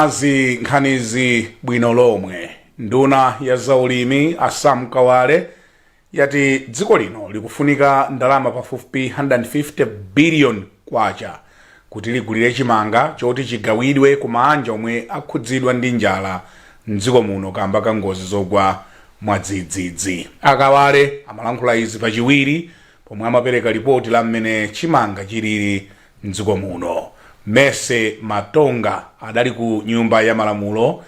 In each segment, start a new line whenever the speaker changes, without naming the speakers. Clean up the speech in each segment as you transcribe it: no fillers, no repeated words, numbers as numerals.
Azi nkhanizi bwino lomwe. Nduna ya zaulimi a Sam Kawale yati dziko lino likufunika ndalama pafupifupi 150 billion kwacha kuti ligulire chimanga choti chigawidwe ku maanja omwe akhudzidwa ndi njala mdziko muno kamba ka ngozi zogwa mwadzidzidzi. A Kawale amalankhula izi pachiwiri pomwe amapereka lipoti la mmene chimanga chilili mdziko muno. Mercy Matonga adali ku Nyumba ya Malamulo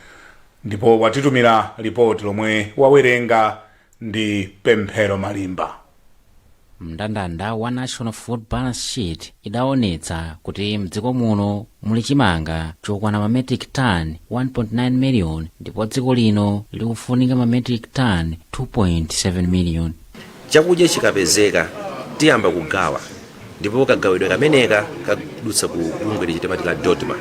ndipo watitumira lipoti lomwe wawerenga ndi Pemphero Malimba.
Mndandanda wa National Food Balance Sheet idaonetsa kuti mdziko muno muli chimanga chokwana ma metric ton 1.9 million ndipo dziko lino likufunika ma metric ton 2.7 million.
Chakudya chikapezeka tiyamba kugawa ndipo kagawidwe kameneka kadutsa ku bungwe lija timati la DoDMA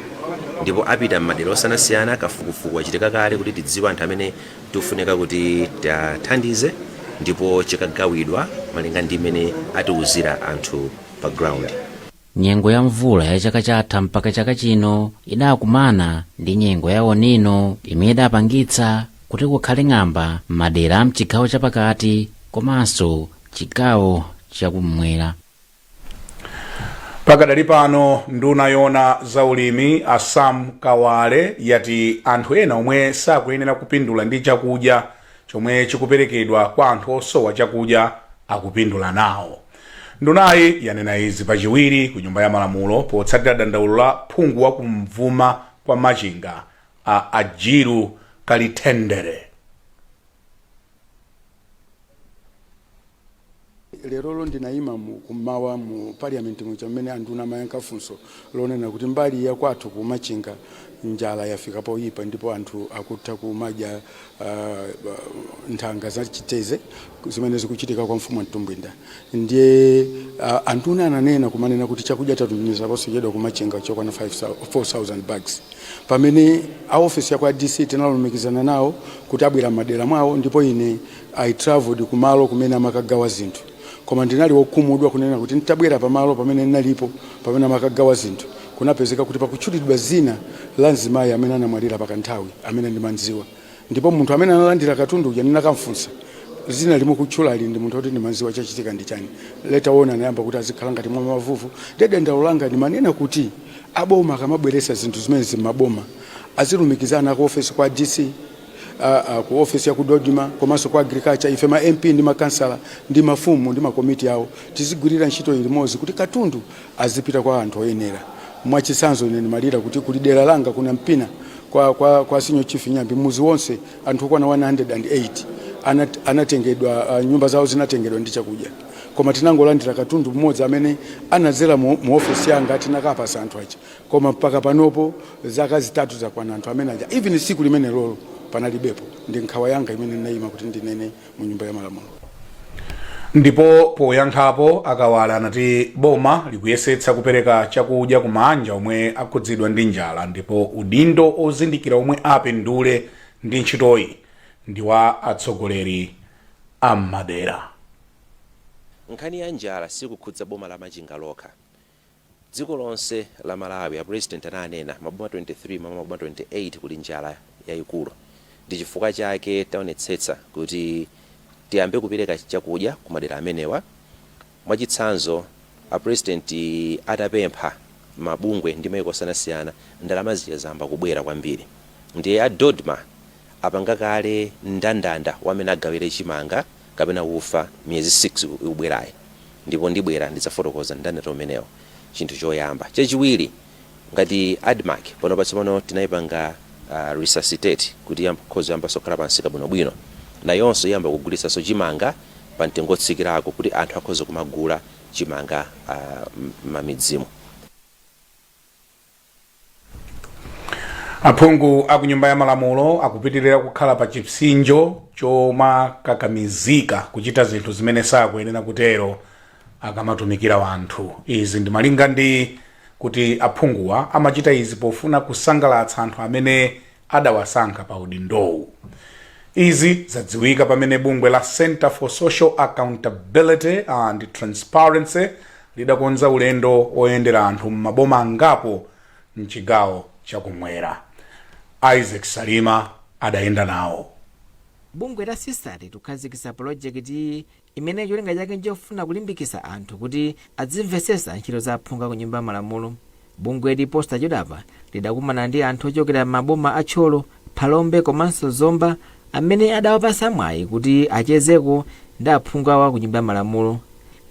ndipo apita m'madera osiyanasiyana. Kafukufuku wachitika kale kuti tidziwe anthu amene tikufunika kuti tiathandize ndipo chikagawidwa malinga ndi mmene atiuzira anthu pa ground.
Nyengo ya mvula ya chaka chatha mpaka chaka chino idakumana ndi nyengo ya El Nino imene idapangitsa kuti kukhale ng'amba m'madera a mchigawo chapakati komanso chigawo chakum'mwera.
Pakadali pano nduna yoona za ulimi a Sam Kawale yati anthu ena omwe sakuyenera kupindula ndi chakudya chomwe chikuperekedwa kwa anthu osowa chakudya akupindula nawo. Ndunayi yanena izi pachiwiri ku Nyumba ya Malamulo potsatira dandaulo la phungu wa kumvuma kwa Machinga a Ajiru Kalitendere.
Lerolo ndinayima kummawa mu parliament muja mmene anduna amayankha funso lonena kuti mbali ya kwathu ku Machinga njala yafika poyipa ndipo anthu akutha kumadya nthanga za chiteze zimene zikuchitika kwa mfumu Mtumbwinda. Ndiye anduna ananena kumanena kuti chakudya tatumiza posachedwa ku Machinga chokwana 4,000 bags, pamene a office ya kwa DC tinalumikizana nawo kuti abwera m'madera mwawo, ndipo ine I traveled kumalo kumene amakagawa zinthu, koma ndinali wokhumudwa kunena kuti nditabwera pamalo pamene ndinalipo pamene amakagawa zinthu, kunapezeka kuti pakutchulidwa zina la mzimayi amene anamwalira pakanthawi amene ndimanziwa, ndipo munthu amene analandira katundu uja ndinakamfunsa, "Zina limukutchulali ndi munthu woti ndimanziwa, chachitika ndi chani?" Later on anayamba kuti azikhala ngati mwa mavuvu. Ndiye dandaulo langa ndimanena kuti aboma akamabweresa zinthu zimenezi m'maboma azilumikizana ku office kwa DC, ku office ya ku DoDMA komanso ku agriculture. Ife ma MP ndi makansala ndi mafumu ndi makomiti awo tizigwirira ntchito limodzi kuti katundu azipita kwa anthu oyenera. Mwachitsanzo, ine ndimalira kuti kuli dera langa kuna Mpina kwa senior chief Nyambi, muzi wonse anthu okwana 108 anatengedwa, nyumba zawo zinatengedwa ndi chakudya, koma tinangolandira katundu mmodzi amene anadzera mu office yanga. Tinakapasa anthu aja, koma mpaka panopo zaka 3 zakwana, anthu amene aja even siku limene lolo panalibepo. Ndi nkhawa yanga imene ndinayima kuti ndinene mu Nyumba ya Malamulo.
Ndipo poyankhapo a Kawale anati boma likuyesetsa kupereka chakudya ku maanja omwe akhudzidwa ndi njala ndipo udindo ozindikira omwe apindule ndi ntchitoyi ndi wa atsogoleri a m'madera.
Nkhani ya njala sikukhudza boma la Machinga lokha. Dziko lonse la Malawi, a President ananena, maboma 23 mwa maboma 28 kuli njala yaikulu. Ndi chifukwa chake taonetsetsa kuti tiyambe kupereka chakudya ku madera amenewa. Mwachitsanzo, a President atapempha mabungwe ndi maiko osiyanasiyana, ndalama zija zayamba kubwera kwambiri. Ndiye a DoDMA apanga kale mndandanda wa amene agawire chimanga kapena ufa miyezi 6 ikubwerayi, ndipo ndibwera ndidzafotokoza mndandanda umenewo, chinthu choyamba. Chachiwiri, ngati ADMARC, panopa tsopano tinaipanga resuscitate kuti ikhoze kuyambanso kukhala pamsika bwinobwino, nayonso iyamba kugulitsanso chimanga pa mtengo otsikirako kuti anthu akhoze kumagula chimanga m'mamidzimu.
Aphungu a ku Nyumba ya Malamulo akupitirira kukhala pa chipsinjo chomakakamizika kuchita zinthu zimene sakuyenera kutero akamatumikira wanthu. Izi ndi malinga ndi kuti aphunguwa amachita izi pofuna kusangalatsa anthu amene adawasankha pa udindowu. Izi zadziwika pamene bungwe la Centre for Social Accountability and Transparency lidakonza ulendo oyendera anthu m'maboma angapo mchigawo chakumwera. Isaac Salima adayenda nawo.
Bungwe la CSAT likukhazikitsa pulojekiti imene cholinga chake nchofuna kulimbikitsa anthu kuti adzimvetsetsa ntchito za aphungu ku Nyumba ya Malamulo. Bungweli posachedwapa lidakumana ndi anthu ochokera maboma a Thyolo, Phalombe komanso Zomba amene adawapasa mwayi kuti achezeko ndi aphungu awo ku Nyumba ya Malamulo.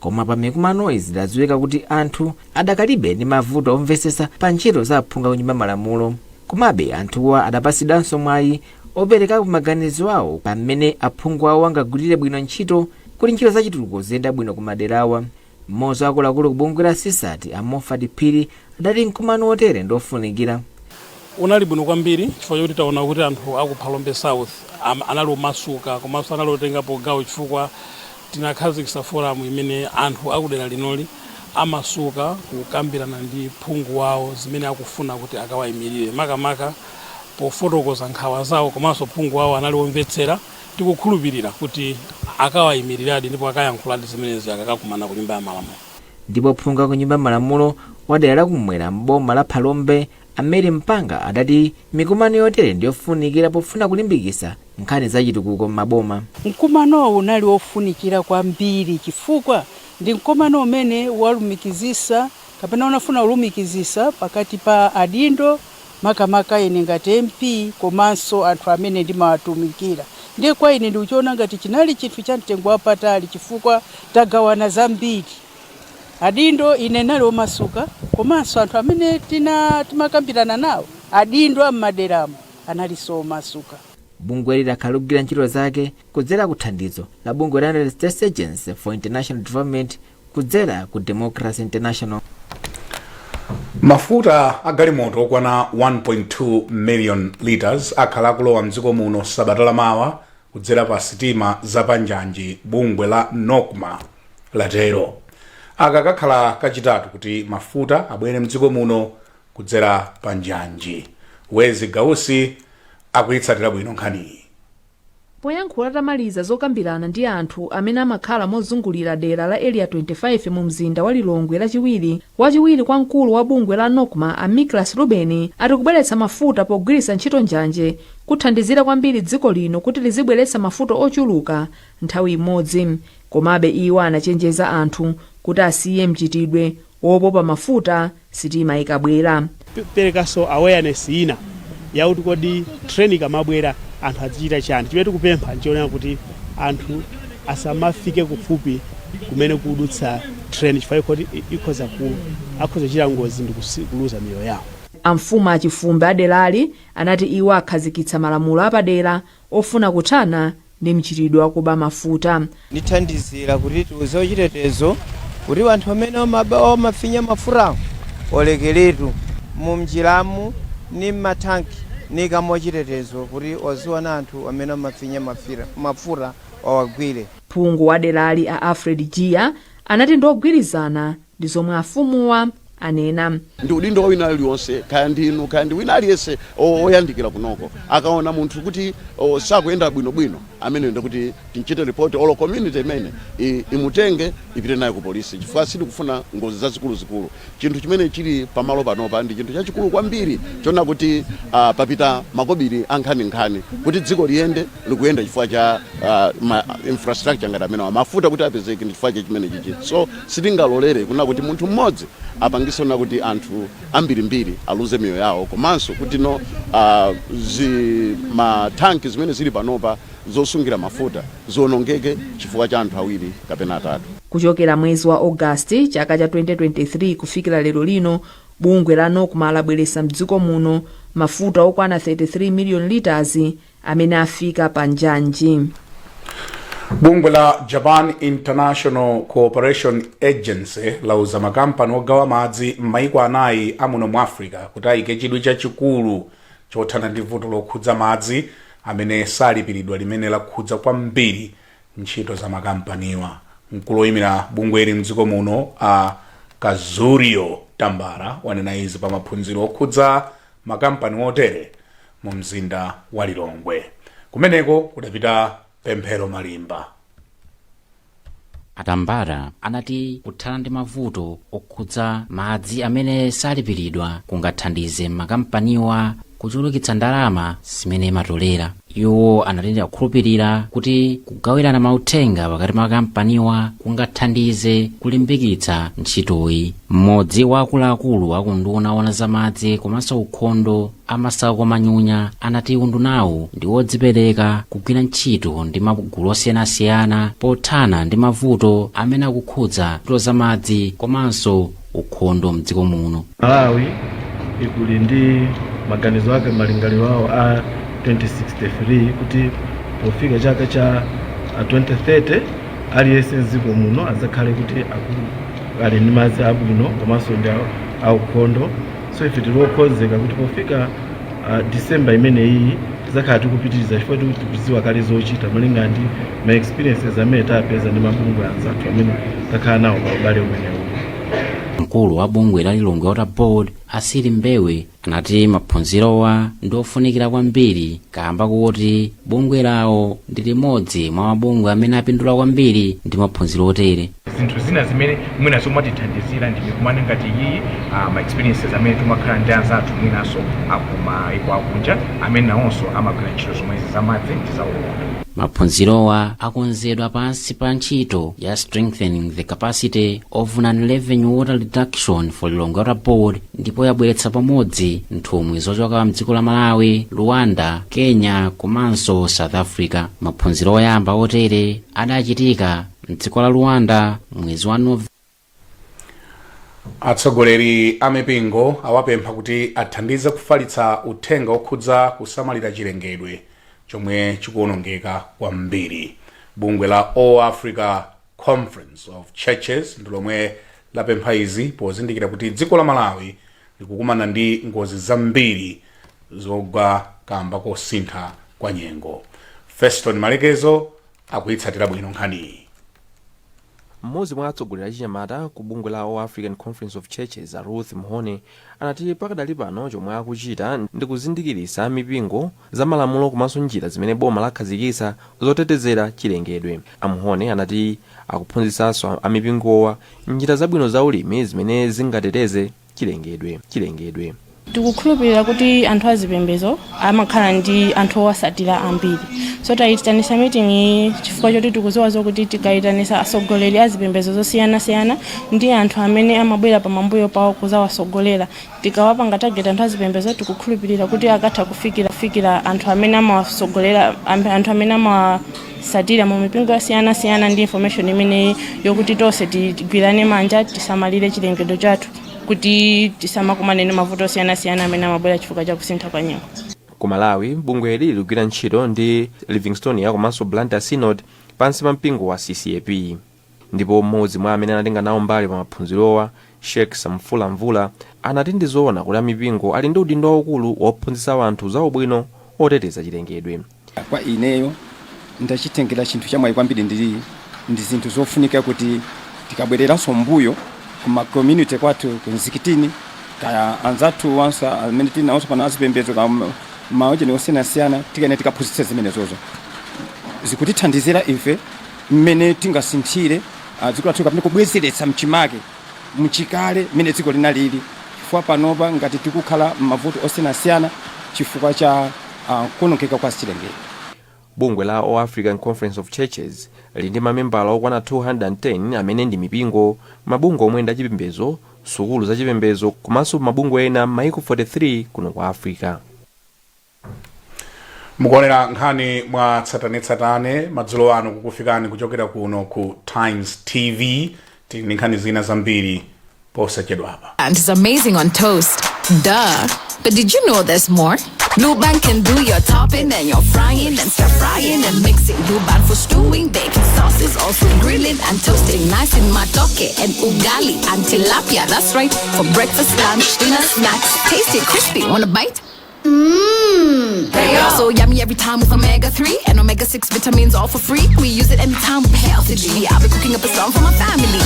Koma pa mikumano zidadziwika kuti anthu adakalibe ndi mavuto omvetsetsa pa ntchito za aphungu ku Nyumba ya Malamulo. Komabe anthuwa adapatsidwanso mwayi operekapo maganizo awo pamene aphungu awo angagwirire bwino ntchito kuti ntchito zachitukuko ziyenda bwino ku maderawa. Mmodzi wa akuluakulu ku bungwe la CSAT, a Moffat Phiri, adati mkumano wotere ndofunikira.
Unali bwino kwambiri chifukwa chokuti taona kuti anthu aku Phalombe South anali omasuka komanso anali otengapo gawo, chifukwa tinakhazikitsa forum imene anthu akudera linoli amasuka kukambirana ndi phungu wawo zimene akufuna kuti akawayimirire, makamaka pofotokoza nkhawa zawo. Komanso phungu wawo anali omvetsera. Tikukhulupirira kuti akawayimiriradi ndipo akayankhuladi zimenezi akakakumana ku Nyumba ya Malamulo.
Ndipo phungu ku Nyumba ya Malamulo wa dera lakumwera mboma la Phalombe, a Mary Mpanga, adati mikumano yotere ndiyofunikira pofuna kulimbikitsa nkhani zachitukuko m'maboma.
Mkumanowu unali wofunikira kwambiri chifukwa ndi mkumano umene walumikizisa kapena unafuna kulumikizisa pakati pa adindo, makamaka ine ngati MP, komanso anthu amene ndimawatumikira. Ndiye kwa ine ndikuchiona ngati chinali chinthu cha mtengo wapatali chifukwa tagawana zambiri. Adindo, ine nali omasuka, komanso anthu amene timakambirana nawo, adindo am'maderamo, analinso omasuka.
Bungweli lakhala likugwira ntchito zake kudzera ku thandizo la bungwe la United States Agency for International Development kudzera ku Democracy International.
Mafuta a galimoto okwana 1.2 million liters akhala akulowa mdziko muno sabata lamawa kudzera pa sitima zapanjanji, bungwe la NOCMA latero. Aka kakhala kachitatu kuti mafuta abwere mdziko muno kudzera pa njanji. Wezi Gausi akuyitsatira bwino nkhaniyi.
Poyankhula atamaliza zokambirana ndi anthu amene amakhala mozungulira dera la Area 25 mu mzinda wa Lilongwe Lachiwiri, wachiwiri kwa mkulu wa bungwe la NOCMA, a Miklas Ruben, ati kubweretsa mafuta pogwiritsa ntchito njanje kuthandizira kwambiri dziko lino kuti lizibweretsa mafuta ochuluka nthawi imodzi. Komabe iwo anachenjeza anthu kuti asiye mchitidwe wopopa mafuta sitima ikabwera.
Perekanso awareness ina yakuti kodi train ikamabwera anthu azichita chani. Chimene tikupempha nchionera kuti anthu asamafike kufupi kumene kudutsa train, chifukwa ikhoza ku akhoza kuchita ngozi ndi kuluza miyoyo yawo.
Amfumu Achifumbe aderali anati iwo akhazikitsa malamulo apadera ofuna kuthana ndi mchitidwe wakuba mafuta.
Ndithandizira kuti tiuze chitetezo kuti anthu amene amafinya mafutawo olekeretu mumjiramu ni mmathanki nikamo chitetezo kuti oziona anthu amene amafinya mafuta awagwire.
Phungu wa derali, a Alfred Gia, anati ndogwirizana ndi zomwe afumuwa anena.
Ndi udindo wa wina aliwonse, kaya ndinu, kaya ndi wina aliyense oyandikira kunoko, akaona munthu kuti sakuyenda bwinobwino, amene ndikuti tinchite report, olo community imene imutenge ipite naye ku polisi, chifukwa sitikufuna ngozi zazikuluzikulu. Chinthu chimene chili pamalo panopa ndi chinthu chachikulu kwambiri chona kuti papita makobiri ankhaninkhani kuti dziko liyende, likuyenda chifukwa cha ma infrastructure ngati amenewa, mafuta kuti apezeke ndi chifukwa cha chimene chichi. So sitingalolere kuna kuti munthu mmodzi apangise na kuti anthu ambirimbiri aluze miyoyo yawo, komanso kuti no zi mathanki zimene zili panopa zosungira mafuta ziwonongeke chifukwa cha anthu awiri kapena atatu.
Kuchokera mwezi wa Ogasiti chaka cha 2023 kufikira lero lino, bungwe la NOCMA labweretsa mdziko muno mafuta okwana 33 million liters amene afika pa njanji.
Bungwe la Japan International Cooperation Agency lauza makampani ogawa madzi m'maiko anayi amuno mu Africa kuti ayike chidwi chachikulu chothana ndi vuto lokhudza madzi amene salipiridwa limene lakhudza kwambiri ntchito za makampaniwa. Mkulu oyimira bungweli mdziko muno, a Kazurio Tambara, wanena izi pa maphunziro okhudza makampani otere mu mzinda wa Lilongwe. Kumeneko kudapita Pemphero Malimba.
Atambara anati kuthana ndi mavuto okhudza madzi amene salipiridwa kungathandize makampaniwa. Kuchulukitsa ndalama zimene imatolera. Iwo anati akukhulupirira kuti kugawirana mauthenga pakati pa makampaniwa kungathandize kulimbikitsa ntchitoyi. Mmodzi wa akuluakulu a ku unduna owona zamadzi komanso ukhondo, a Masauko Manyunya, anati undunawu ndi wodzipereka kugwira ntchito ndi magulu osiyanasiyana pothana ndi mavuto amene akukhudza ntchito zamadzi komanso ukhondo mdziko muno.
Malawi ikuli ndi maganizo ake, malingaliro awo a 2063, kuti pofika chaka cha 2030 aliyense mdziko muno adzakhale kuti ali ndi madzi abwino komanso ndi aukhondo. So ife tili okonzeka kuti pofika December imeneyi tidzakhala tikupitiriza, chifukwa tikudziwa kale zochita malinga ndi ma experiences amene tapeza ndi mabungwe anzathu amene takhala nawo pa ubale umenewu.
Mkulu wa bungwe la Lilongwe Water Board, Asili Mbewe, anati maphunzirowa ndi ofunikira kwambiri kamba kuti bungwe lawo ndi limodzi mwa mabungwe amene apindula kwambiri ndi maphunziro otere.
Zinthu zina zimene mwina zomatithandizira ndi mikumano ngati iyi, ma experiences amene timakhala ndi anzathu mwinanso akumayiko akunja amene nawonso amagwira ntchito zomwezi zamadzi ndi zaukhondo.
Maphunzirowa akonzedwa pansi pa ntchito ya Strengthening the Capacity of Non-Revenue Water Reduction for Lilongwe Water Board, ndipo yabweretsa pamodzi nthumwi zochoka mdziko la Malawi, Rwanda, Kenya komanso South Africa. Maphunziro oyamba otere adachitika mdziko la Rwanda mwezi wa Novemba.
Atsogoleri a mipingo awapempha kuti athandize kufalitsa uthenga okhudza kusamalira chilengedwe chomwe chikuwonongeka kwambiri. Bungwe la All Africa Conference of Churches ndi lomwe lapempha izi pozindikira kuti dziko la Malawi likukumana ndi ngozi zambiri zogwa kamba kosintha kwa nyengo. Feston Malekezo akuyitsatira bwino nkhaniyi.
Mmodzi mwa atsogoleri achinyamata ku bungwe la All African Conference of Churches, a Ruth Mhone, anati pakadali pano chomwe akuchita ndi kuzindikiritsa mipingo za malamulo komanso njira zimene boma lakhazikitsa zotetezera chilengedwe. A Mhone anati akuphunzitsanso amipingowa njira zabwino za ulimi zimene zingateteze chilengedwe.
Tikukhulupirira kuti anthu azipembedzo amakhala ndi anthu owasatira ambiri, so tayitanisa meeting iyi chifukwa choti tikudziwa zokuti tikayitanisa atsogoleri azipembedzo zosiyanasiyana ndi anthu amene amabwera pamambuyo pawo kuzawasogolera, tikawapanga target anthu azipembedzo, tikukhulupirira kuti akatha kufikira anthu amene amawasogolera, anthu amene amawasatira mu mipingo yosiyanasiyana ndi information imeneyi yokuti tonse tigwirane manja, tisamalire chilengedwe chathu kuti tisamakumane ndi mavuto osiyanasiyana amene amabwera chifukwa cha kusintha kwa nyengo.
Ku Malawi, bungweli likugwira ntchito ndi Livingstonia komanso Blantyre Synod pansi pa mpingo wa CCAP. Ndipo mmodzi mwa amene anatenga nawo mbali pa maphunzirowa, Sheikh Samfula Mvula, anati ndi zoona kuti amipingo ali ndi udindo waukulu wophunzitsa anthu za ubwino oteteza chilengedwe.
Kwa ineyo ndachitengera chinthu chamwayi kwambiri, ndi zinthu zofunika kuti tikabwereranso mbuyo kuma community kwathu, ku mzikitini, kaya anzathu wanso amene tili nawonso pano azipembedzo ka maojeni osiyanasiyana, tikene tikaphunzitse zimenezozo, zikutithandizira ife mmene tingasinthire dziko lathu kapena kubwezeretsa mchimake mchikale mmene dziko linalili, chifukwa panopa ngati tikukhala m'mavuto osiyanasiyana chifukwa cha kuonongeka kwa chilengedwe.
Bungwe la All African Conference of Churches lili ndi mamembala okwana 210 amene ndi mipingo, mabungwe omwe ndi achipembedzo, sukulu zachipembedzo komanso mabungwe ena m'mayiko 43 kuno ku Africa.
Mukuonera nkhani mwa tsatanetsatane madzulo ano, kukufikani kuchokera kuno ku Times TV. Tili ndi nkhani zina zambiri posachedwapa.
And is amazing on toast. Duh. But did you know there's more? Blue Band can do your topping and your frying and stir frying and mixing. Blue Band for stewing, baking sauces, also grilling and toasting. Nice in matoke and ugali and tilapia. That's right. For breakfast, lunch, dinner, snacks. Tasty, crispy. Want a bite? Mmm. So yummy every time with omega 3 and omega 6 vitamins all for free. We use it anytime with healthy G. I'll be cooking up a storm for my family.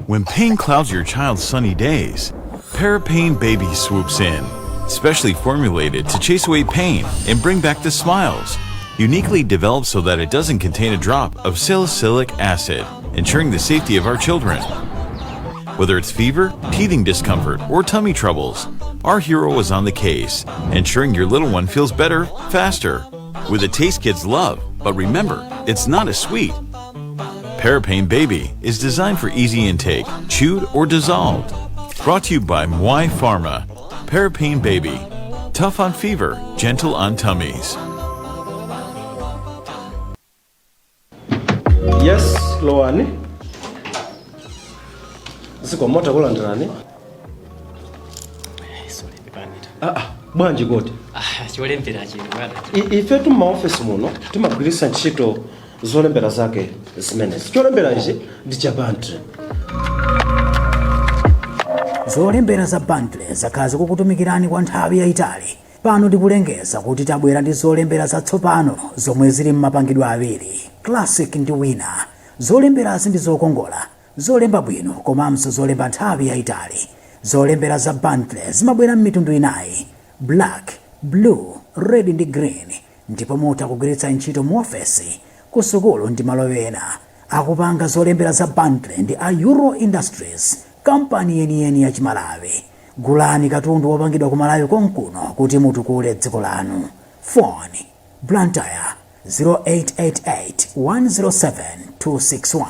When pain clouds your child's sunny days, Parapain Baby swoops in, specially formulated to chase away pain and bring back the smiles. Uniquely developed so that it doesn't contain a drop of salicylic acid, ensuring the safety of our children. Whether it's fever, teething discomfort, or tummy troubles, Our hero is on the case, ensuring your little one feels better, faster. With a taste kids love, but remember, it's not a sweet. Parapain Baby is designed for easy intake, chewed or dissolved. Brought to you by Mwai Pharma. Parapain Baby. Tough on fever, gentle on tummies.
Yes, lowani. Zikomo, takulandirani. Ah, ah, bwanji kodi?
Ah, cholembera chino bwana.
Ifetu m'maofesi muno timagwiritsa ntchito zolembera zake zimenezi. Cholembera ichi ndi cha Bentley.
Zolembera za Bentley zakhala zikukutumikirani kwa nthawi yayitali. Pano tikulengeza kuti tabwera ndi zolembera zatsopano zomwe zili m'mapangidwe awiri, Classic ndi Winner. Zolemberazi ndi zokongola, zolemba bwino komanso zolemba nthawi yayitali. Zolembera za Bentley zimabwera m'mitundu inayi, black, blue, red ndi green ndipo mutha kugwiritsa ntchito mu ofesi, ku sukulu ndi malo ena. Akupanga zolembera za Bentley ndi a Euro Industries, kampani yeniyeni ya Chimalawi. Gulani katundu wopangidwa ku Malawi konkuno kuti mutukule dziko lanu. Phone, Blantyre 0888 107 261,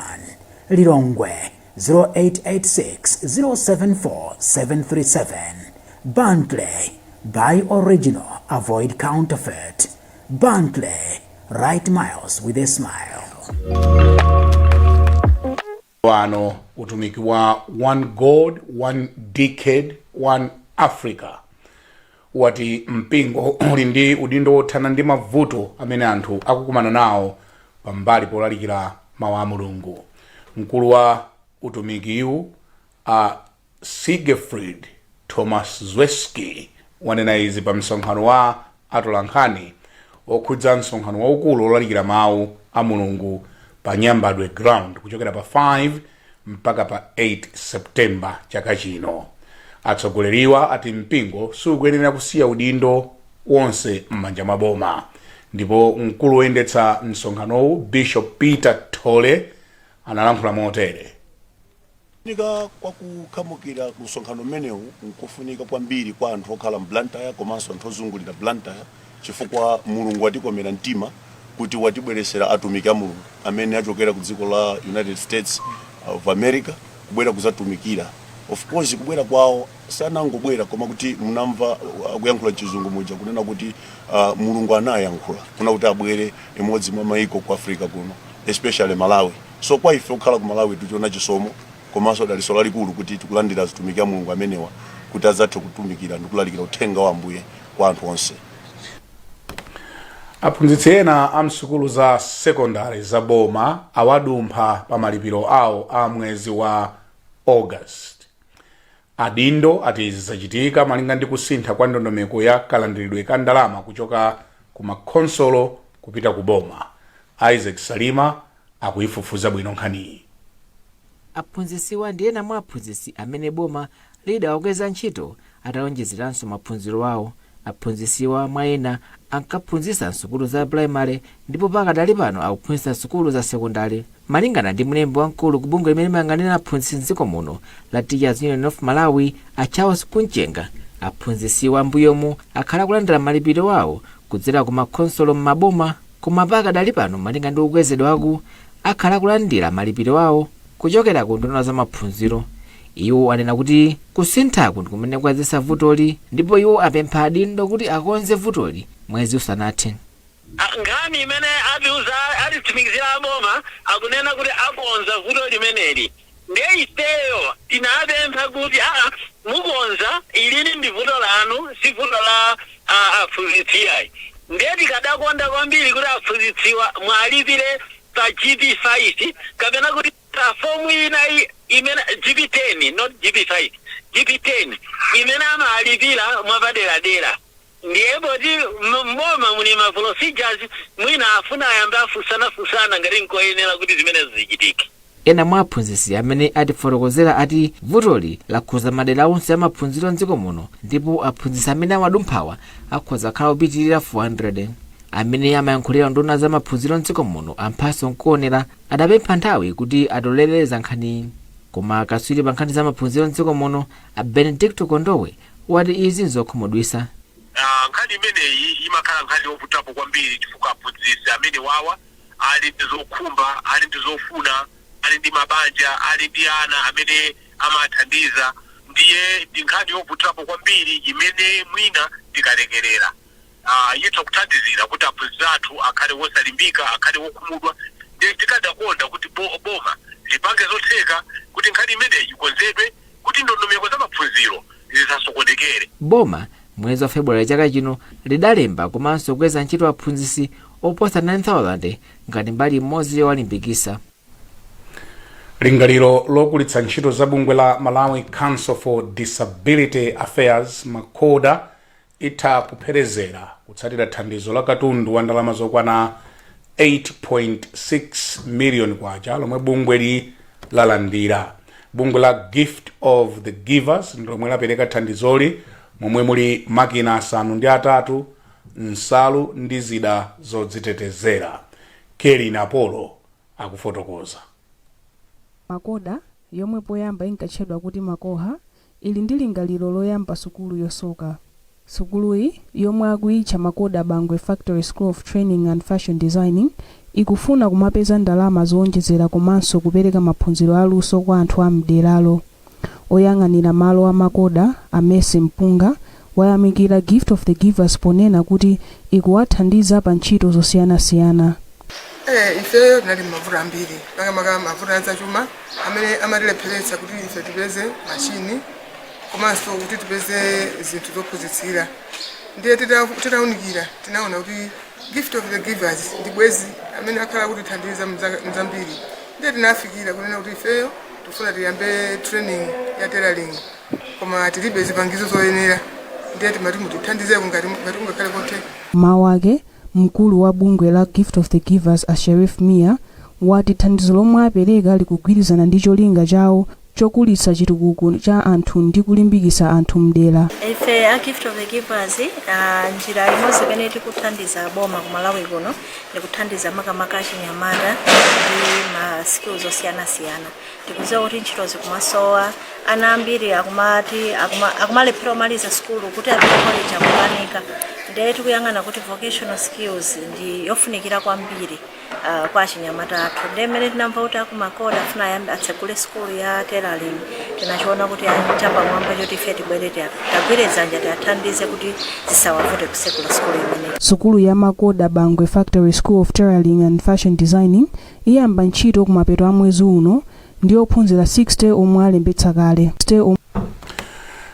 Lilongwe 0886 074 737. Bentley, buy original, avoid counterfeit. Bentley, write miles with a smile.
Wano utumiki wa One God, One Decade, One Africa wati mpingo uli ndi udindo wothana ndi mavuto amene anthu akukumana nawo pambali polalikira mawu a Mulungu. Mkulu wa utumikiwu a Siegfried Tomaszewski wanena izi pa msonkhano wa atolankhani okhudza msonkhano waukulu wolalikira mawu a Mulungu pa Nyambadwe Ground kuchokera pa 5 mpaka pa 8 September chaka chino. Atsogoleriwa ati mpingo sukuyenera kusiya udindo wonse m'manja mwa boma. Ndipo mkulu woyendetsa msonkhanowu Bishop Peter Thole analankhula motere.
Kufunika kwa kukhamukira ku msonkhano umenewu nkofunika kwambiri kwa anthu okhala m'Blantyre komanso anthu ozungulira Blantyre chifukwa Mulungu watikomera mtima kuti watibweretsera atumiki a Mulungu amene achokera ku dziko la United States of America kubwera kudzatumikira. Of course kubwera kwawo sanangobwera koma kuti munamva akuyankhula chizungu muja kunena kuti Mulungu anayankhula kuna kuti abwere imodzi mwa maiko ku Africa kuno, especially Malawi. So kwa ife okhala ku Malawi tichiona chisomo komanso dalitso lalikulu kuti tikulandira atumiki a Mulungu amenewa kuti adzathe kutumikira ndi kulalikira uthenga wa Ambuye kwa anthu onse.
Aphunzitsi ena a msukulu za sekondari za boma awadumpha pa malipiro awo a mwezi wa August. Adindo ati izi zachitika malinga ndi kusintha kwa ndondomeko ya kalandiridwe ka ndalama kuchoka ku makhonsolo kupita ku boma. Isaac Salima akuifufuza bwino nkhaniyi.
Aphunzitsiwa ndi ena mwa aphunzitsi amene boma lidawakweza ntchito atawonjezeranso maphunziro awo. Aphunzitsiwa mwa ena ankaphunzitsa m'sukulu za pulayimale ndipo pakadali pano akuphunzitsa m'sukulu za sekondale. Malingana ndi mlembi wamkulu ku bungwe limene limayang'anira aphunzitsi m'dziko muno la Teachers Union of Malawi a Charles Kunchenga, aphunzitsiwa m'mbuyomu akhala akulandira malipiro awo kudzera ku makhonsolo m'maboma koma pakadali pano malinga ndi kukwezedwaku akhala akulandira malipiro awo kuchokera ku unduna wa zamaphunziro. Iwo anena kuti kusinthaku ndi kumene kwadzetsa vutoli ndipo iwo apempha adindo kuti akonze vutoli mwezi usanathe.
Nkhani imene atiuza, atitsimikizira aboma, akunena kuti akonza vuto limeneli. Ndiye ifeyo tinapempha kuti aa mukonza ilili ndi vuto lanu, si vuto la aphunzitsi iyayi. Ndiye tikadakonda kwambiri kuti aphunzitsiwa muwalipire pa GP5 kapena kuti pa fomu ina imene GP10, not GP5, GP10 imene amalipira mwapaderadera. Ndiye poti m'boma muli ma procedures, mwina afuna ayambe afunsanafunsana ngati nkoyenera kuti zimenezo zichitike.
Ena mwa aphunzitsi amene atifotokozera ati vutoli lakhuza madera onse amaphunziro mdziko muno ndipo aphunzitsi amene awadumphawa akhoza kukhala opitirira 400. Amene amayankhulira unduna wa zamaphunziro mdziko muno a Mphatso Nkuonera adapempha nthawi kuti atolere za nkhaniyi. Koma akatswiri pa nkhani za maphunziro mdziko muno a Benedicto Kondowe wati izi nzokhumudwitsa.
Nkhani imeneyi imakhala nkhani yovutapo kwambiri chifukwa aphunzitsi amene wawa ali ndi zokhumba, ali ndi zofuna, ali ndi mabanja, ali ndi ana amene amathandiza. Ndiye ndi nkhani yovutapo kwambiri imene mwina tikalekerera itha kuthandizira kuti aphunzitsi athu akhale wosalimbika, akhale wokhumudwa. Ndiye tikadakonda kuti boma lipange zotheka kuti nkhani imeneyi ikonzedwe kuti ndondomeko za maphunziro zisasokonekere.
Boma mwezi wa February chaka chino lidalemba komanso kukweza ntchito aphunzitsi oposa 9,000 ngati mbali imodzi yowalimbikitsa.
Lingaliro lokulitsa ntchito za bungwe la Malawi Council for Disability Affairs, MACODA, itha kupherezera kutsatira thandizo la katundu wa ndalama zokwana 8.6 million kwacha lomwe bungweli lalandira. Bungwe la Gift of the Givers ndi lomwe lapereka thandizoli, momwe muli makina 8, nsalu ndi zida zodzitetezera. Kelin Apollo akufotokoza.
MACODA, yomwe poyamba inkatchedwa kuti MACOHA, ili ndi lingaliro loyamba sukulu yosoka. Sukuluyi, yomwe akuyitcha MACODA Bangwe Factory School of Training and Fashion Designing, ikufuna kumapeza ndalama zowonjezera komanso kupereka maphunziro aluso kwa anthu a m'deralo. Oyang'anira malo a MACODA, a Mercy Mpunga, wayamikira Gift of the Givers ponena kuti ikuwathandiza pa ntchito zosiyanasiyana.
Ifeyo tinali m'mavuto ambiri, makamaka mavuto a zachuma amene amatilepheretsa kuti ife tipeze mashini komanso kuti tipeze zinthu zophunzitsira. Ndiye titaunikira tinaona kuti Gift of the Givers ndi bwezi amene akhala kutithandiza mzambiri. Ndiye tinafikira kunena kuti ifeyo tifuna tiyambe training ya tailoring koma tilibe zipangizo zoyenera, ndiye timati mutithandizeko ngati kungakhale kotheka.
Mawu ake, mkulu wa bungwe la Gift of the Givers a Sherif Mia wati thandizo lomwe apereka likugwirizana ndi cholinga chawo chokulitsa chitukuko cha anthu ndi kulimbikitsa anthu mdera.
Ife a Gift of the Givers, njira imodzi imene tikuthandiza boma ku Malawi kuno ndikuthandiza makamaka achinyamata ndi ma skills osiyanasiyana. Tikudziwa kuti ntchito zikumasowa, ana ambiri akumalephera kumaliza sukulu kuti apite college akukanika. Ndiye tikuyang'ana kuti vocational skills ndi yofunikira kwambiri kwa achinyamata athu. Ndiye mmene tinamva kuti aku MACODA afuna atsegule sukulu ya tailoring, tinachiona kuti chapamwamba choti ife tibwere tagwire dzanja tiathandize kuti zisawavute kutsegula sukulu imeneyi.
Sukulu ya MACODA Bangwe Factory School of Tailoring and Fashion Designing iyamba ntchito kumapeto a mwezi uno ndi ophunzira 60 omwe alembetsa kale.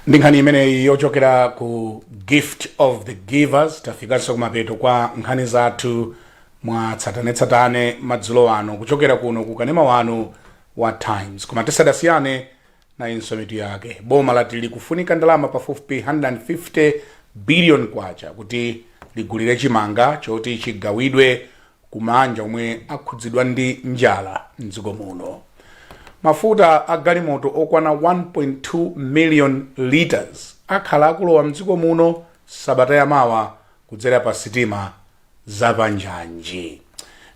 Ndi nkhani imeneyi yochokera ku Gift of the Givers tafikanso kumapeto kwa nkhani zathu mwa tsatanetsatane madzulo ano kuchokera kuno ku kanema wanu wa Times. Koma tisadasiyane, nayinso mitu yake. Boma lati likufunika ndalama pafupifupi 150 billion kwacha kuti ligulire chimanga choti chigawidwe ku maanja omwe akhudzidwa ndi njala mdziko muno. Mafuta a galimoto okwana 1.2 million liters akhala akulowa mdziko muno sabata yamawa kudzera pa sitima zapanjanji.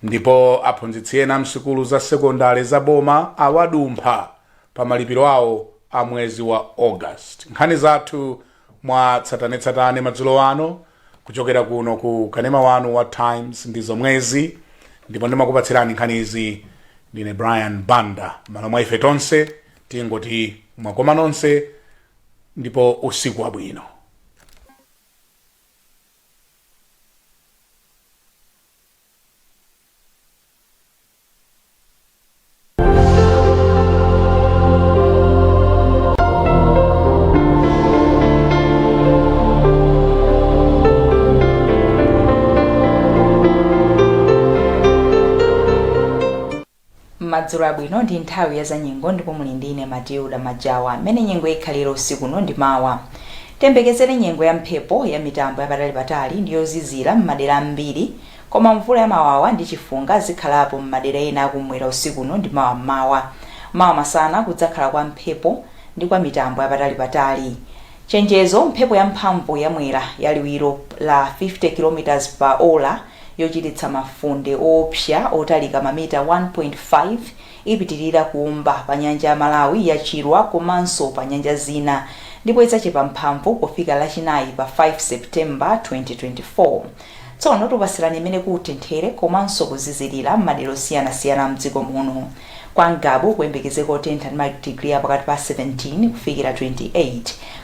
Ndipo aphunzitsi ena msukulu za sekondale za boma awadumpha pa malipiro awo a mwezi wa August. Nkhani zathu mwa tsatanetsatane madzulo ano kuchokera kuno ku kanema wanu wa Times ndi zomwezi, ndipo ndimakupatsirani nkhanizi ndine Brian Banda. Malo mwa ife tonse tingoti mwakoma nonse ndipo usiku wabwino.
Madzulo abwino, ndi nthawi ya zanyengo ndipo muli ndi ine Matilda Majawa. Mmene nyengo ikhalire usiku uno ndi mawa: tiyembekezere nyengo ya mphepo ya mitambo yapatalipatali ndi yozizira m'madera ambiri, koma mvula ya mawawa ndi chifunga zikhalapo m'madera ena akumwera usiku uno ndi mawa m'mawa. Mawa masana kudzakhala kwa mphepo ndi kwa mitambo yapatalipatali. Chenjezo: mphepo yamphamvu ya mwera ya liwiro la 50 km pa ola yochititsa mafunde oopsa otalika mamita 1.5 ipitilira kuomba pa nyanja ya Malawi ya Chilwa komanso pa nyanja zina. Ndipo idzachepa mphamvu pofika Lachinayi pa 5 September 2024. Tsono tupasirani imene kutenthere komanso kuzizirira m'madera osiyanasiyana mdziko muno. Kwa Ngabu kuyembekezeka kutentha ndi madigiri apakati pa 17 kufikira 28,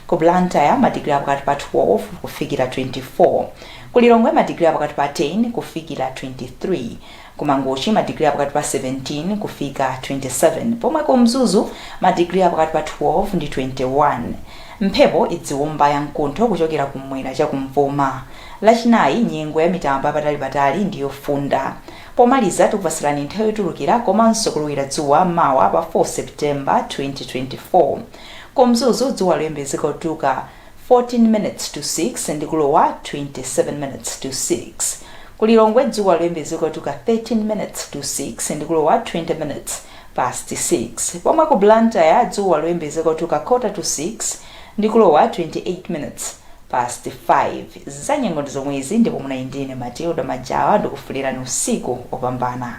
ku Blantyre madigiri apakati pa 12 kufikira 24, ku Lilongwe madigiri apakati pa 10 kufikira 23, ku Mangochi madigiri apakati pa 17 kufika 27, pomwe ku Mzuzu madigiri apakati pa 12 ndi 21. Mphepo idziwomba yamkuntho kuchokera kumwera chakumvuma. Lachinayi nyengo ya mitambo yapatalipatali ndi yofunda. Pomaliza tikupasirani nthawi yotulukira komanso kulowera dzuwa mawa pa 4 September 2024. Ku Mzuzu dzuwa liyembekezeka kutuluka 14 minutes to 6 ndi kulowa 27 minutes to 6. Ku Lilongwe dzuwa liyembekezeka kutuluka 13 minutes to 6 ndi kulowa 20 minutes past 6, pomwe ku Blantyre dzuwa liyembekezeka kutuluka quarter to 6 ndi kulowa 28 minutes past 5. Zanyengo ndi zomwezi, ndipo munali ndine Matilda Majawa, ndikufunirani usiku opambana.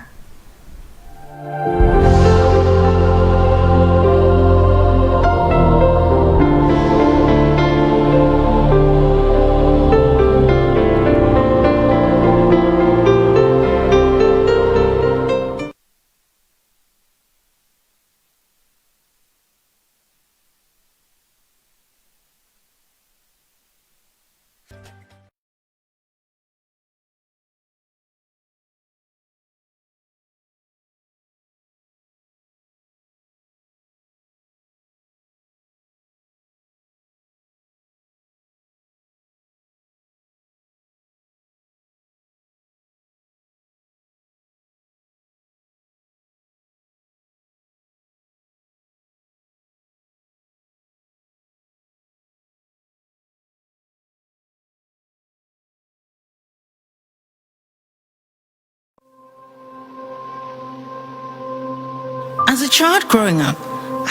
As a child growing up,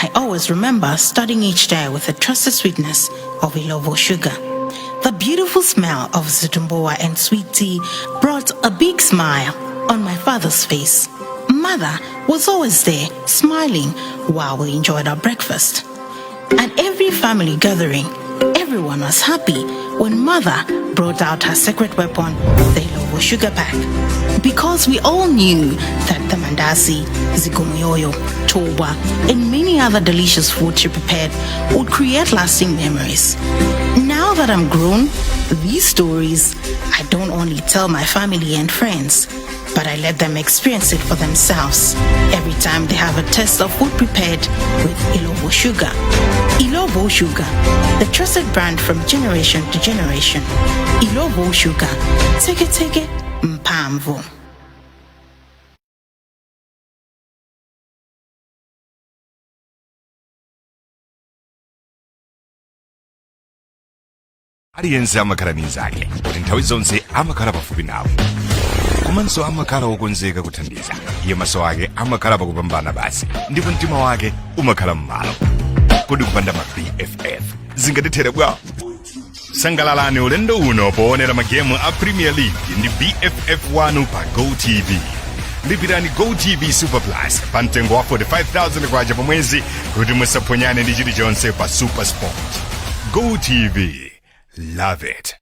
I always remember starting each day with the trusted sweetness of Illovo sugar. The beautiful smell of zitumbuwa and sweet tea brought a big smile on my father's face. Mother was always there, smiling while we enjoyed our breakfast. At every family gathering, everyone was happy when mother brought out her secret weapon, the Illovo sugar pack. Because we all knew that the mandasi, zikomoyoyo, toba, and many other delicious food she prepared would create lasting memories. Now that I'm grown, these stories I don't only tell my family and friends, but I let them experience it for themselves every time they have a taste of food prepared with Illovo sugar. Illovo Sugar, the trusted brand from generation to generation. Illovo Sugar, take it, take it, mphamvu.
Aliyense amakhala ndi nzake kuti nthawi zonse amakhala pafupi nawe, komanso amakhala wokonzeka kuthandiza. Iye maso ake amakhala pakupambana basi, ndipo mtima wake umakhala m'malo. Kodi kupanda ma BFF zingatithere bwa? Sangalalani ulendo uno poonera magemu a Premier League ndi BFF wanu pa GoTV. Lipirani GoTV Super Plus pa mtengo wa 45,000 kwacha pa mwezi kuti musaphonyane ndi chilichonse pa Super Sport. GoTV, love it.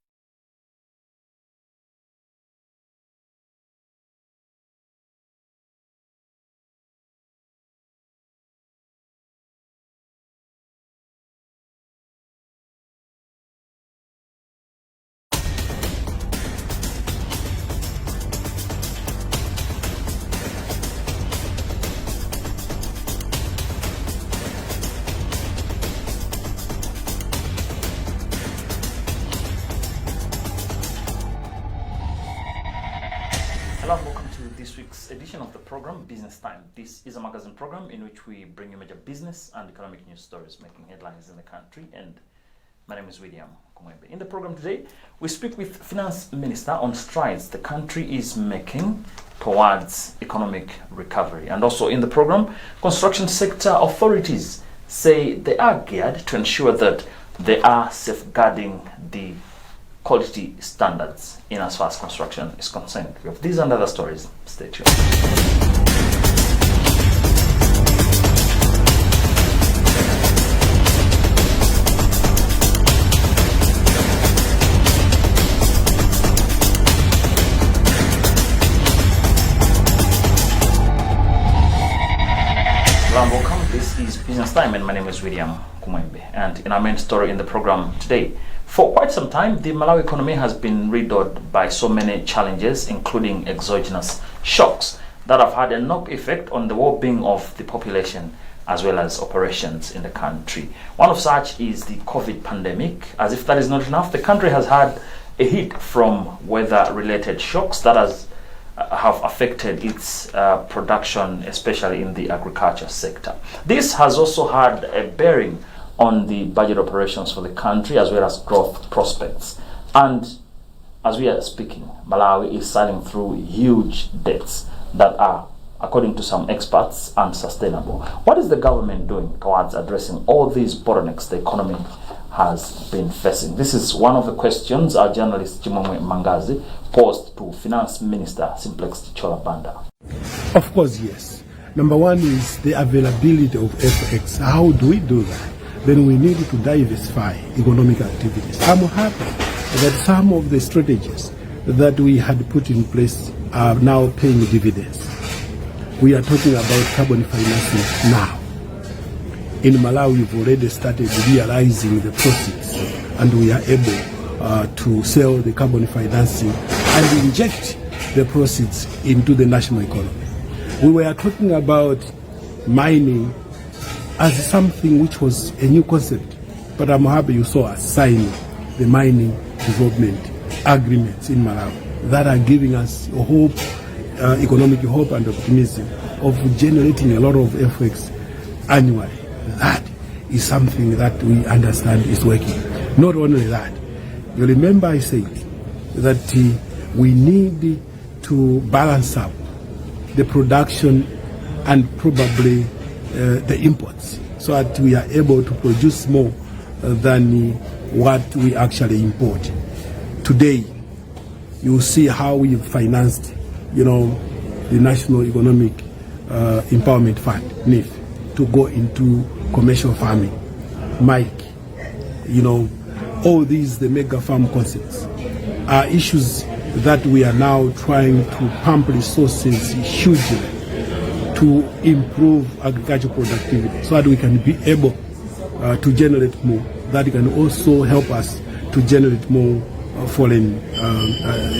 Hello and welcome to this week's edition of the program, Business Time. This is a magazine program in which we bring you major business and economic news stories making headlines in the country. And my name is William Kumwembe. In the program today, we speak with Finance Minister on strides the country is making towards economic recovery. And also in the program, construction sector authorities say they are geared to ensure that they are safeguarding the quality standards in as far as construction is concerned. We have these and other stories. Stay tuned. Business Time, and my name is William Kumwembe. And in our main story in the program today, for quite some time, the Malawi economy has been riddled by so many challenges, including exogenous shocks that have had a knock effect on the well-being of the population as well as operations in the country. One of such is the COVID pandemic. As if that is not enough, the country has had a hit from weather-related shocks that has have affected its production, especially in the agriculture sector. This has also had a bearing on the budget operations for the country as well as growth prospects. And as we are speaking, Malawi is sailing through huge debts that are, according to some experts, unsustainable. What is the government doing towards addressing all these bottlenecks the economy has been facing? This is one of the questions our journalist Chimwemwe Mangazi posed to Finance Minister Simplex Chithyola Banda.
Of course, yes. Number one is the availability of FX. How do we do that? Then we need to diversify economic activities. I'm happy that some of the strategies that we had put in place are now paying dividends. We are talking about carbon financing now. In Malawi, we've already started realizing the proceeds, and we are able to sell the carbon financing and inject the proceeds into the national economy. We were talking about mining as something which was a new concept, but I'm happy you saw us signing the mining development agreements in Malawi that are giving us hope, economic hope and optimism of generating a lot of FX annually. That is something that we understand is working. Not only that, you remember I said that we need to balance up the production and probably the imports so that we are able to produce more than what we actually import. Today, you see how we've financed the National Economic Empowerment Fund, NEEF, to go into commercial farming. Mike, all these, the mega farm concepts, are issues that we are now trying to pump resources hugely to improve agricultural productivity so that we can be able to generate more. That can also help us to generate more foreign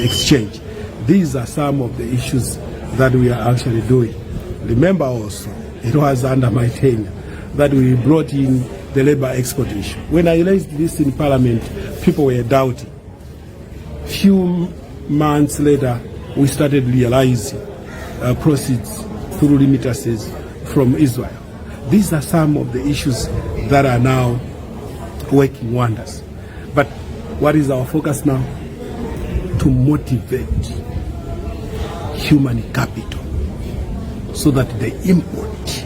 exchange. These are some of the issues that we are actually doing. Remember also, it was under my tenure that we brought in the labor export issue. When I raised this in Parliament, people were doubting. Few months later, we started realizing proceeds through remittances from Israel. These are some of the issues that are now working wonders. But what is our focus now? To motivate human capital so that the import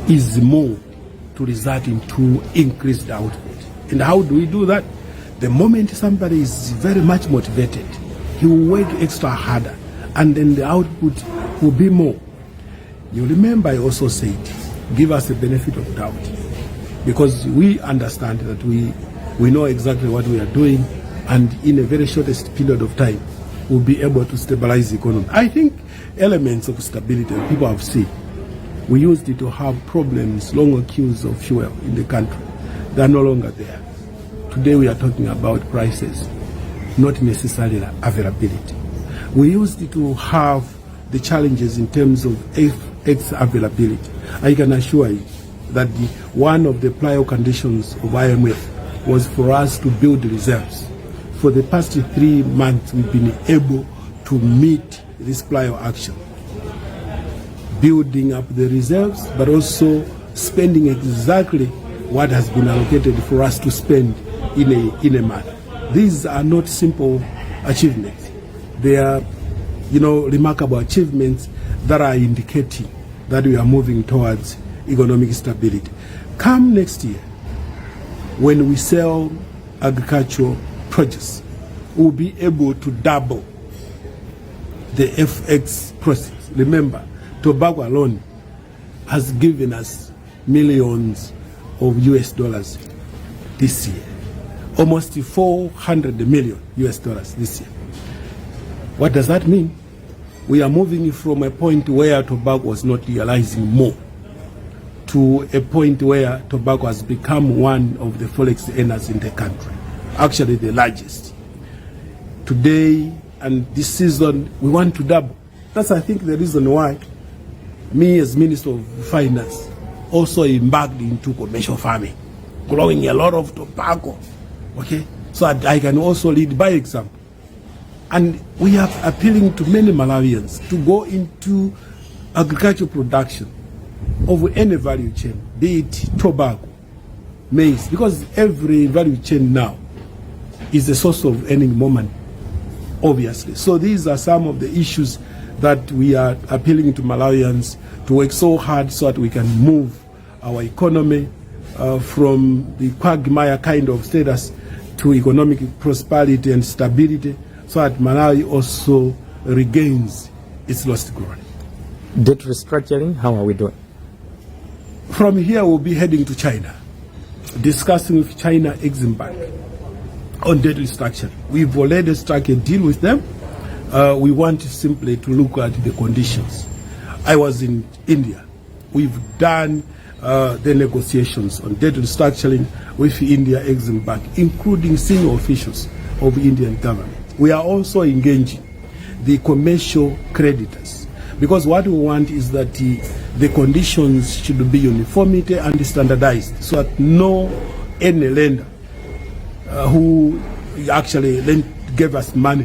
is more to result into increased output. And how do we do that? The moment somebody is very much motivated, he will work extra harder, and then the output will be more. You remember I also said, give us the benefit of doubt, because we understand that we know exactly what we are doing, and in a very shortest period of time, we'll be able to stabilize the economy. I think elements of stability people have seen. We used to have problems, longer queues of fuel in the country. They are no longer there. Today we are talking about prices, not necessarily availability. We used to have the challenges in terms of FX availability. I can assure you that one of the prior conditions of IMF was for us to build reserves. For the past 3 months, we've been able to meet this prior action, building up the reserves, but also spending exactly what has been allocated for us to spend in a month. These are not simple achievements. They are remarkable achievements that are indicating that we are moving towards economic stability. Come next year, when we sell agricultural produce, we'll be able to double the FX proceeds. Remember, tobacco alone has given us millions of US dollars this year. Almost 400 million US dollars this year. What does that mean? We are moving from a point where tobacco was not realizing more to To a point where tobacco has become one of the forex earners in the country, actually the largest. Today and this season, we want to double. That's, I think, the reason why me as Minister of Finance also embarked into commercial farming, growing a lot of tobacco, okay, so that I can also lead by example. And we are appealing to many Malawians to go into agricultural production of any value chain, be it tobacco, maize, because every value chain now is a source of earning more money, obviously. So these are some of the issues that we are appealing to Malawians to work so hard so that we can move our economy from the quagmire kind of status to economic prosperity and stability, so that Malawi also regains its lost glory.
Debt restructuring, how are we doing?
From here, we'll be heading to China, discussing with China Exim Bank on debt restructuring. We've already struck a deal with them. We want simply to look at the conditions. I was in India. We've done the negotiations on debt restructuring with India Exim Bank, including senior officials of Indian government. We are also engaging the commercial creditors, because what we want is that the conditions should be uniformity and standardized, so that no any lender who actually gave us money